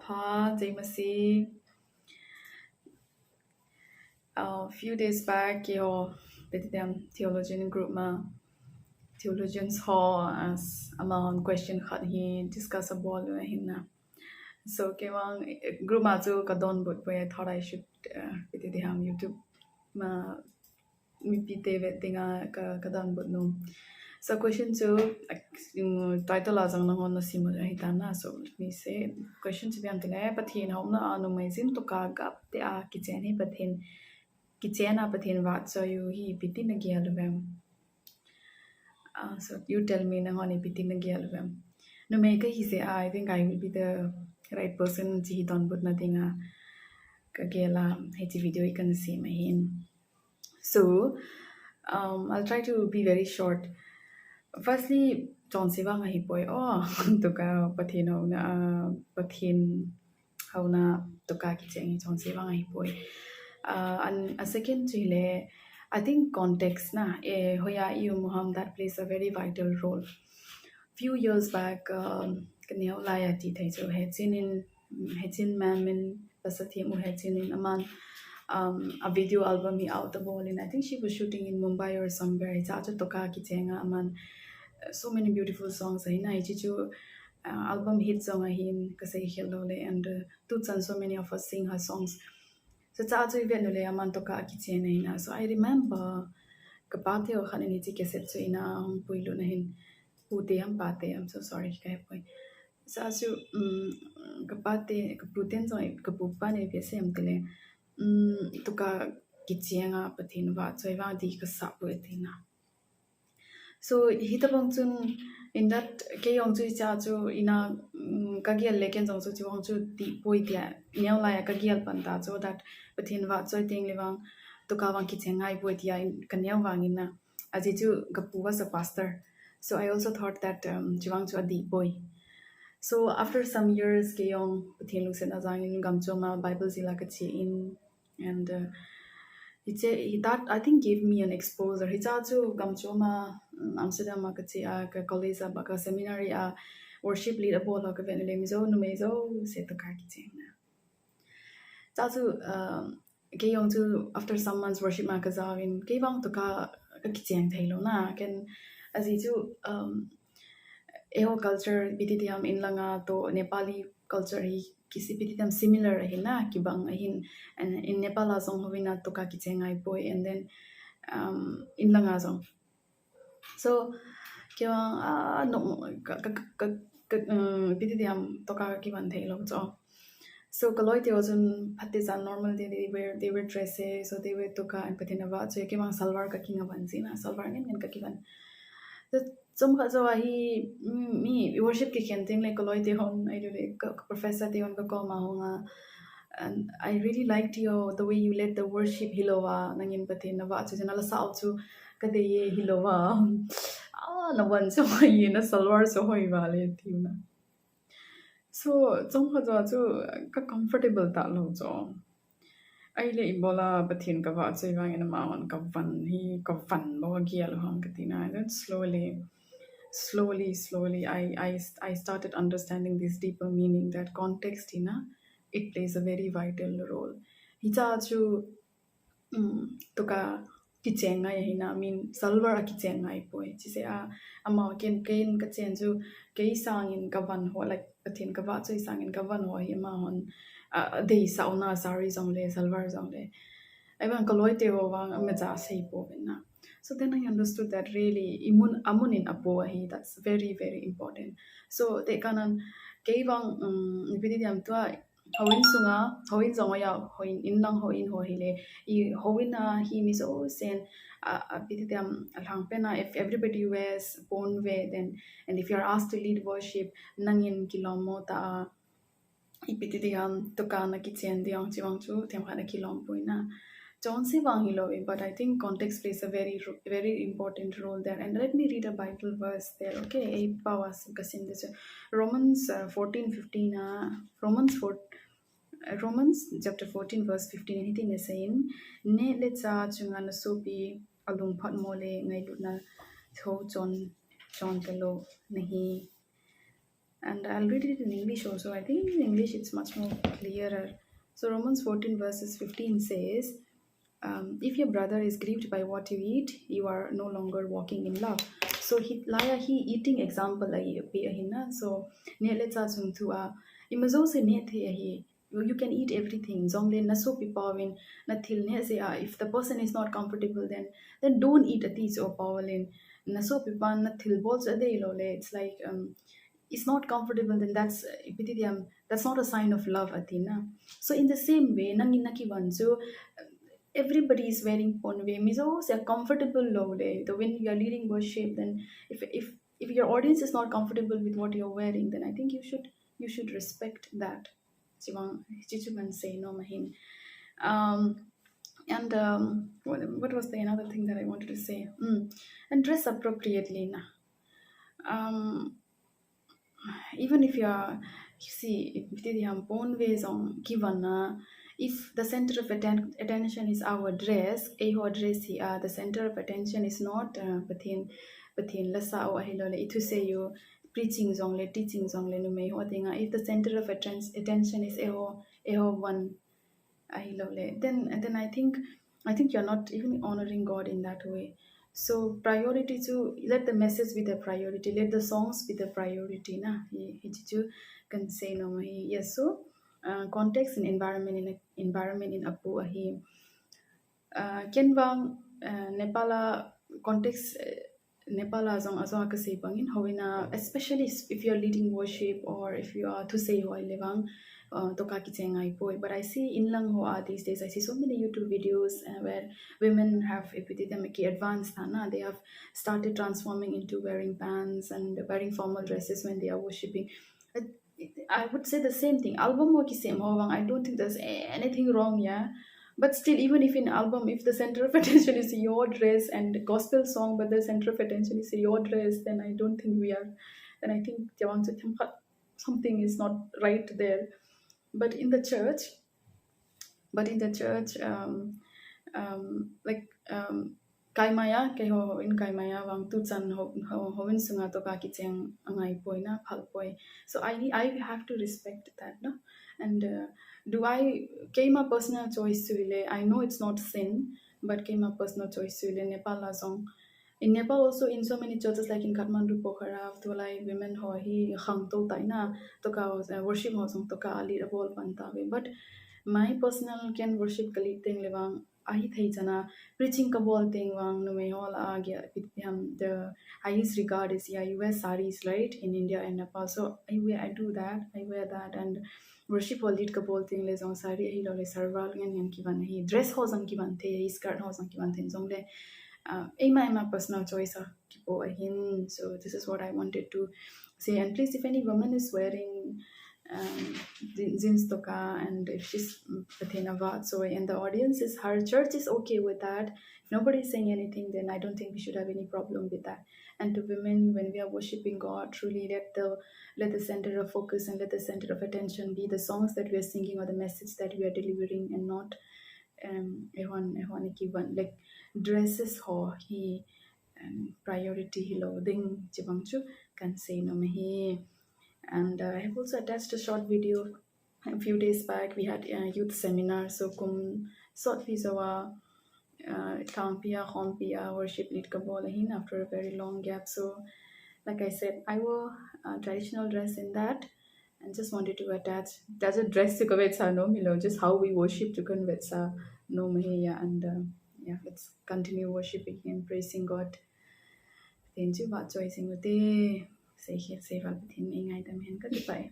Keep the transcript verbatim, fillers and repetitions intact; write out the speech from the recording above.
Pa, James. A few days back, keiho, Bethlehem theologian group ma, theologians ho, as amahon question khat hi discuss abol u ahin na. So, kei vang, eh, group ma chu kadonbut poi, I thought I should, uh, Bethlehem YouTube ma, mipi te vet dinga ka, kadonbut nom. So question chu, uh, title a jong nanghon nasim u ahi tan na. So let me say, question chu ipi ham itile, Pathen houna a numei jin toka gap tia kichen hi Pathen, kichen a Pathen vahchoi u hi ipi tin nagel uvem? Uh, so you tell me, nanghon ipi tin nagel uvem? Numei kahi jeh a, I think I will be the right person hiche hi donbutna dinga kagel a hiche video hi kana sem ahin. So, um, I'll try to be very short. Firstly, chonse vang ahipoi. Oh, toka Pathen houna, uh, Pathen houna toka kichen hi chonse vang ahipoi. Uh, and a second chu hile, I think context na, eh, hoiya i um u ham, that plays a very vital role. Few years back, um, kaneo lai a tithei chu Hechin in, Hechin Mam in, Pastor Thim u Hechin in aman, um, a video album hi out abol in, I think she was shooting in Mumbai or somewhere. Hiche chu toka kichen a aman, uh, so many beautiful songs ahin na, hiche chu, uh, album hit jong ahin, kasei khel lou le, and, uh, tuchan so many of us sing her songs. So hiche chu ivet u le aman toka kichen ahin na. So I remember kapate ho khat in hiche cassette chu in a hung puilut na ahin. Pute ham pate, I'm so sorry, kahepoi. Hiche chu, um, kapate, kaputen jong, kapu pan in ipi asei em tile, um, toka kichen a Pathen vahchoi vang dih kasah poi ati na. So hitabang chun, in that, kei jong chu hiche chu in a, um, kagel le ken jong chu hiche vang chu dih poi tia, neo lai a kagel pan ta chu, that Pathen vahchoi teng le vang toka vang kichen ngai poi tia in, kaneo vang in na. Ajeh chu kapu was a pastor. So I also thought that, um, hiche vang chu adih poi. So after some years, kei jong Pathen lungsetna jal in gamchom a Bible jil a kache in, and, uh, hiche, that, I think, gave me an exposure. Hiche chu gamchom a, um, Amsterdam a kache a, ka college a, ka seminary a, worship lead abol a kavet u le mi jou, numei jouse toka kichen na. Hiche chu, um, kei jong chu after some months worship ma kajao in, kei vang toka kakichen thei lou na, ken ajeh chu, um, eiho culture ipi ti diham, in langa toh Nepali culture hi kisi ipi ti diham similar ahin na, kibang ahin, and in Nepal a jong houin a toka kichen ngai poi, and then, um, in langa jong. So, kei vang, ah, no, ka, ka, ka, ka, um, ipi ti diham toka kakivon thei lou chu. So, kaloi te ho chun phat te chan normal te, they wear, they wear dresses, so they wear toka and Pathen avahchoi, kei vang salwar kakinga von jin na, salwar ngen ngen kakivon. So, chomkhat jou a hi, mm, mi worship kikhen teng le kaloi te hon, ahilou le ka, ka professor te hon kakom a hung a, and I really liked your, the way you led the worship, hilou a, nangin Pathen navahchoi jeh a nala sao chu kadei e, hilou a. Ah, navon chu hoi e, na salwar chu hoi val e, tiu na. So, chomkhat jou a chu ka comfortable talou chu. Ahile ibola Pathen kavahchoi vangin amahon kavon hi, kavon bou agel u ham kati na. Then slowly, slowly, slowly, I, I, I started understanding this deeper meaning that context hi na, it plays a very vital role. Hiche chu, um, toka kichen ngai ahi na, I mean, salwar a kichen ngai poi. Chijeh a, ama ken, ken kachen chu, kei sangin kavon ho, like, Pathen kavahchoi sangin kavon ho hi amahon, ah, adeisah u na, sari jong le, salwar jong le. Ahivang kaloi te ho vang amacha sei pouvin na. So then I understood that really, imun, amun in apo ahi, that's very, very important. So, tekahnan, kei vang, um, ipi ti diham tua, houin sunga, houin jong hoiya, houin, in lang houin ho hile, i houin a hi mi jousen, a, a, ipi ti diham, alhangpen a, if everybody wears pon ve, then, and if you are asked to lead worship, nangin kilom mo ta a, ipi ti diham, toka nakichen ding, hiche vang chu, themkhat nakilom poi na. Chonse vang hilou in, but I think context plays a very, ro-, very important role there. And let me read a Bible verse there, okay? Ei pao a sim kasim ding chu. Romans, uh, fourteen fifteen a, Romans four, uh, Romans chapter fourteen verse fifteen, hitin asei in, neh le chah chunga nasopi alungphot mo le ngailutna thou chon, chon talou nahi. And I'll read it in English also. I think in English it's much more clearer. So Romans fourteen verses fifteen says, um, if your brother is grieved by what you eat, you are no longer walking in love. So hi laiya hi eating example ahi pe ahi na. So neh le chah chung thu a, ima jouse neh thei ahi. You can eat everything. Jongle na sopipa uvin na thil neh jeh a, if the person is not comfortable, then then don't eat ati chu Paul in. Na sopipa na thil bol chu adei lou le. It's like, um, it's not comfortable, then that's, uh, ipi ti diam, that's not a sign of love ati na. So in the same way, nangin na kivon chu, uh, everybody is wearing pon uve, mi jouse a comfortable lou le. So when you are leading worship, then if if if your audience is not comfortable with what you're wearing, then I think you should you should respect that. Chivang, chi chu kan sei nom ahin. Um, and um, what, what was the another thing that I wanted to say? Mm. And dress appropriately na. Um, even if you are, you see, if the pon uve jong kivon a, if the center of atten- attention is our dress, eiho dress hi a, the center of attention is not, uh, Pathen, Pathen lasa u ahilou le, i thusei u, preaching jongle, teaching jongle, numei ho dinga, if the center of atten- attention is eiho, eiho von ahilou le, then then I think I think you're not even honoring God in that way. So priority chu, let the message be the priority, let the songs be the priority na. Hi, hi chi chu kan sei nom ahi. Yes, so, uh, context and environment in a, environment in apo ahi. Uh, ken vang, uh, Nepal a context, uh, Nepal a jong, a jong a kasei bangin, houin a, especially if you're leading worship or if you are thusei ho ahile vang, uh, toka kicheng ngai poi. But I see inlang ho a these days, I see so many YouTube videos, uh, where women have, ipi ti diam, ki advanced na, they have started transforming into wearing pants and wearing formal dresses when they are worshiping. I, I would say the same thing. Album ho kisem ho vang, I don't think there's a- anything wrong, yeah. But still, even if in album, if the center of attention is your dress and the gospel song, but the center of attention is your dress, then I don't think we are, then I think Jawang Chutyam Khat, something is not right there. But in the church, but in the church, um, um, like, um, kaimaya, keiho, houin kaimaya vang tuchan ho, ho, houin sunga toka kicheng angai poi na, phal poi. So I, I have to respect that, no? And, uh, do I, keima personal choice chu hile, I know it's not sin, but keima personal choice chu hile, Nepal a jong, in Nepal also, in so many churches like in Kathmandu, Pokhara, tulai women ho hi khangtou tai na, toka, uh, worship ho jong toka a lead abol pan tauve. But my personal ken worship ka lead teng le vang, ahithei chan a preaching kabol teng vang, numei ho lah a, ipi ti diam, the highest regard is, yeah, you wear saris, right, in India and Nepal. So I wear, I do that, I wear that, and worship ho lead kabol teng le jong sari ahilou le salwar ngen ngen kivon ahi, dress ho jong kivon thei ahi, skirt ho jong kivon thei jongle, uh, eima eima personal choice a kipo ahin. So this is what I wanted to say. And please, if any woman is wearing, um, je- jeans toka, and if she's, mm, Pathen a vahchoi, and the audience is, her church is okay with that, if nobody is saying anything, then I don't think we should have any problem with that. And to women, when we are worshiping God, truly let the let the center of focus and let the center of attention be the songs that we are singing or the message that we are delivering, and not, um, eihon, eihon kivon, like, dresses ho hi, um, priority hilou ding, chivang chu kan sei nom ahi. And, uh, I have also attached a short video. A few days back, we had a youth seminar. So kum sot pi joa, uh, Thangpi a, Khompi a worship lead kabol ahin after a very long gap. So, like I said, I wore a traditional dress in that, and just wanted to attach, attach a dress chu kavetsah nom hilou, just how we worship chu kan vetsah nom ahi, yeah, and, uh, yeah, let's continue worshiping and praising God. Pathen chu vahchoi jing ute, seikhel seival Pathen in eingaidam hen, kakipah e.